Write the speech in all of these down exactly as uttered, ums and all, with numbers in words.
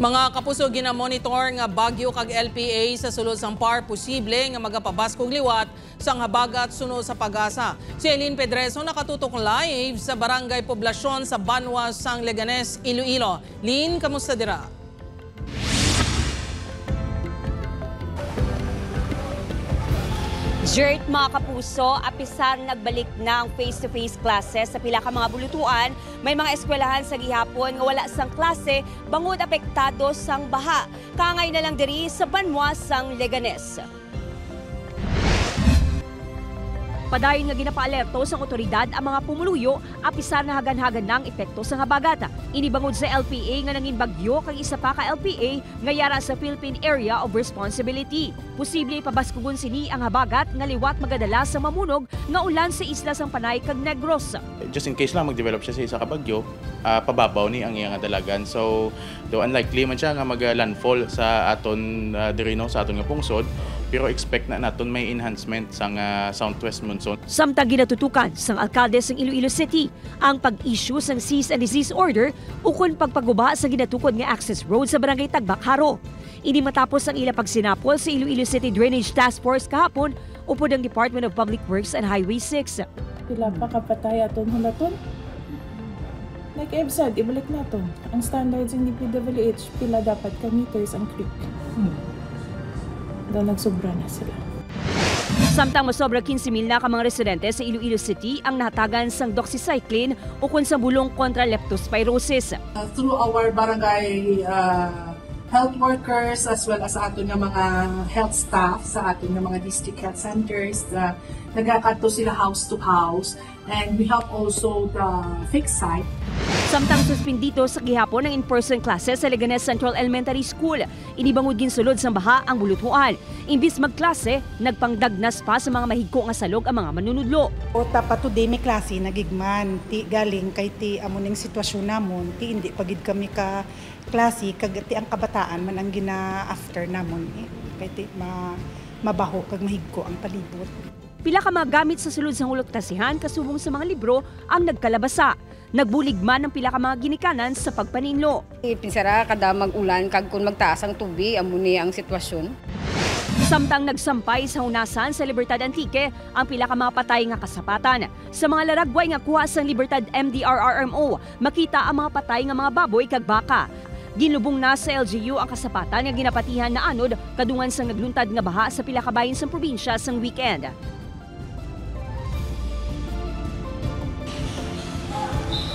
Mga kapuso, ginamonitor nga bagyo kag L P A sa sulod sang PAR posible nga magapabaskog liwat sang habagat suno sa PAGASA. Si Eileen Pedreso nakatutok live sa Barangay Poblacion sa banwa sang Leganes, Iloilo. Lin, kamusta dira? Jert, mga kapuso, apisar nagbalik na ang face-to-face classes sa pila ka mga bulutuan, may mga eskwelahan sa gihapon nga wala sang klase bangod apektado sang baha. Kaangay na lang diri sa banwa sang Leganes. Padayon nga ginapaalerto sang awtoridad ang mga pumuluyo, apisar nahagan-hagan na ang epekto sang habagat. Ini bangod sa L P A nga nangin bagyo kag isa pa ka L P A nga yara sa Philippine Area of Responsibility. Posible pabaskugon sini ang habagat nga liwat magadala sa mamunog nga ulan sa isla sang Panay kag Negros. Just in case lang mag-develop siya sa isa ka bagyo, ah, pababaw ni ang iya nga dalagan. So, though unlikely man siya nga mag-landfall sa aton, ah, diri, no, sa aton nga pungsod, pero expect na naton may enhancement sang, ah, southwest monsoon. Samtang ginatutukan sang alkalde sang Iloilo City ang pag-issue sang cease and desist order ukon pagpaguba sa ginatukod nga access road sa Barangay Tagbak, Jaro. Ini matapos ang ila pagsinapol sa Iloilo City Drainage Task Force kahapon upod ang Department of Public Works and Highway six. Pila pa ka patay aton hulaton? Like I've said, ibalik naton. Ang standards ng D P W H, pila dapat ka meters ang creek? Hmm. Daw nagsobra na sila. Samtang masobra quince mil na ka mga residente sa Iloilo City ang nahatagan sang doxycycline ukon sa bulong kontra leptospirosis. Uh, through our barangay, uh, health workers as well as sa aton nga mga health staff sa aton nga mga district health centers, uh, nagakadto sila house to house, and we help also the fix site. Samtang suspindido sa gihapon ang in-person classes sa Leganes Central Elementary School, ini bangod ginsulod sang baha ang bulutuan. Imbis magklase, nagpangdagnas pa sa mga mahigko nga salog ang mga manunudlo. O, ta pa today may klase na gid man. Ti galing kay ti amo ning sitwasyon namon, ti indi pa gid kami ka klase, kag ti ang kabataan man ang gina-after namon, eh. Kay ti ma-, mabaho kag mahigko ang palibot. Pila ka mga gamit sa sulod sang hulot klasihan kasubong sa mga libro ang nagkalabasa. Nagbulig man ang pila ka mga ginikanan sa pagpaninlo. Eh, pinsara kada mag-ulan kag kon magtaas ang tubig, amo ni ang sitwasyon. Samtang nagsampay sa hunasan sa Libertad Antique ang pila ka mga patay nga kasapatan. Sa mga laragway nga kuha sang Libertad M D R R M O, makita ang mga patay nga mga baboy kag baka. Ginlubong na sa L G U ang kasapatan nga ginapatihan naanod kadungan sang nagluntad nga baha sa pila ka bahin sang probinsya sang weekend.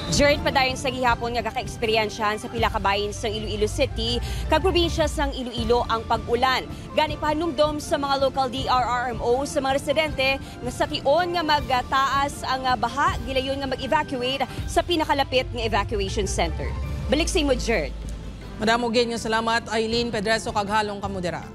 Jert, padayon sa gihapon nga gakaeksperyensyahan sa pila ka bahin sang Iloilo City kag probinsya sang Iloilo ang pag-ulan. Gani, pahanumdom sa mga local D R R M O sa mga residente nga sa tion nga magtaas ang, ah, baha, gilayon nga mag-evacuate sa pinakalapit nga evacuation center. Balik sa imo, Jert. Madamo gid nga salamat, Eileen Pedreso, kag halong kamo dira.